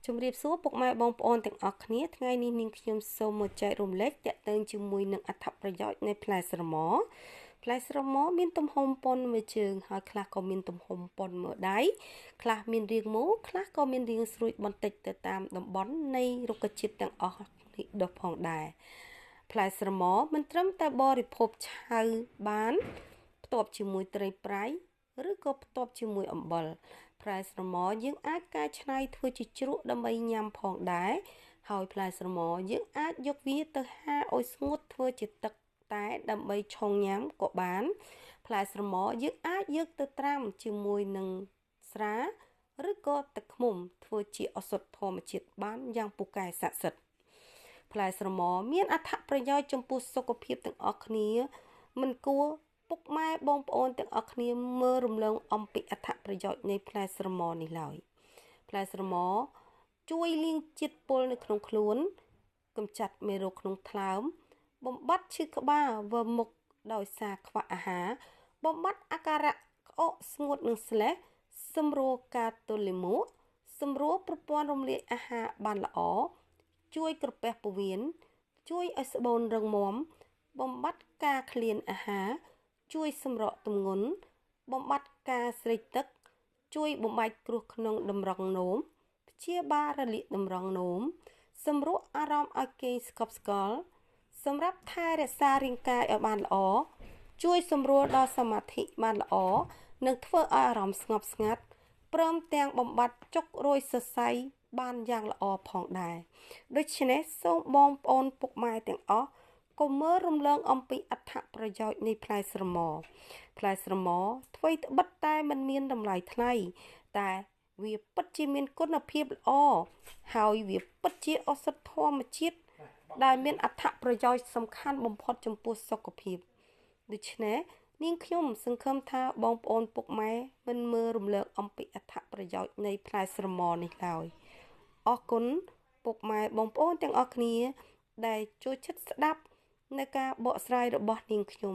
ជំរាបសួរពុកម៉ែបងប្អូនទាំងអស់គ្នាថ្ងៃនេះនាងខ្ញុំសូមមកចែករំលែកទាក់ទងជាមួយនឹងអត្ថប្រយោជន៍នៃផ្លែស្រមផ្លែស្រមមានទំហំប៉ុនមួយជើងហើយខ្លះក៏មានទំហំប៉ុនមួយដៃខ្លះមានរាងមូលខ្លះក៏មានរាងស្រួចបន្តិចទៅតាមតំបន់នៃរុក្ខជាតិទាំងអស់នេះដុះផងដែរផ្លែស្រមមិនត្រឹមតែបរិភោគឆៅបានផ្ទាប់ជាមួយត្រីប្រៃឬក៏ផ្ទាប់ជាមួយអំបិលផ្លែស្រមយើងអាចកែច្នៃធ្វើជាជ្រក់ដើម្បីញ៉ាំផងដែរហើយផ្លែស្រមយើងអាចយកវាទៅហាលឲ្យស្ងួតធ្វើជាទឹកតែដើម្បីឆុងញ៉ាំក៏បានផ្លែស្រមយើងអាចយកទៅត្រាំជាមួយនឹងស្រាឬក៏ទឹកឃ្មុំធ្វើជាឱសថធម្មជាតិបានយ៉ាងពូកែស័ក្តិសិទ្ធិផ្លែស្រមមានអត្ថប្រយោជន៍ចំពោះសុខភាពទាំងអស់គ្នាមិនគួរពុកម៉ែបងប្អូនទាំងអស់គ្នាមើលរំលងអំពីអត្ថប្រយោជន៍នៃផ្លែស្រមនេះឡើយផ្លែស្រមជួយលាងជាតិពុលនៅក្នុងខ្លួនកម្ចាត់មេរោគក្នុងថ្លើមបំបត្តិឈឺក្បាលវើមុខដោយសារខ្វះអាហារបំបត្តិអាការៈក្អកស្ងួតនិងស្លេះសម្រួលការទល់លាមកសម្រួលប្រព័ន្ធរំលាយអាហារបានល្អជួយក្រពះពោះវៀនជួយឲ្យស្បូនរឹងមាំបំបត្តិការឃ្លានអាហារជួយសម្រកទម្ងន់បំបត្តិការស្រេកទឹកជួយបំបែកគ្រោះក្នុងតម្រងនោមព្យាបាលរលាកតម្រងនោមសម្រួលអារម្មណ៍ឲ្យគេងស្កប់ស្កល់សម្រាប់ថែរក្សារាងកាយឲ្យបានល្អជួយសម្រួលដល់សមាធិបានល្អនិងធ្វើឲ្យអារម្មណ៍ស្ងប់ស្ងាត់ព្រមទាំងបំបត្តិចុករោយសរសៃបានយ៉ាងល្អផងដែរដូច្នេះសូមបងប្អូនពុកម៉ែទាំងអស់កុំមើលរំលងអំពីអត្ថប្រយោជន៍នៃផ្លែស្រមផ្លែស្រមថ្វីត្បិតតែមិនមានតម្លៃថ្លៃតែវាពិតជាមានគុណភាពល្អហើយវាពិតជាឱសថធម្មជាតិដែលមានអត្ថប្រយោជន៍សំខាន់បំផុតចំពោះសុខភាពដូច្នេះនាងខ្ញុំសង្ឃឹមថាបងប្អូនពុកម៉ែមិនមើលរំលងអំពីអត្ថប្រយោជន៍នៃផ្លែស្រមនេះឡើយអរគុណពុកម៉ែបងប្អូនទាំងអស់គ្នាដែលចូលចិត្តស្ដាប់នៅការបកស្រាយរបស់នាងខ្ញុំ។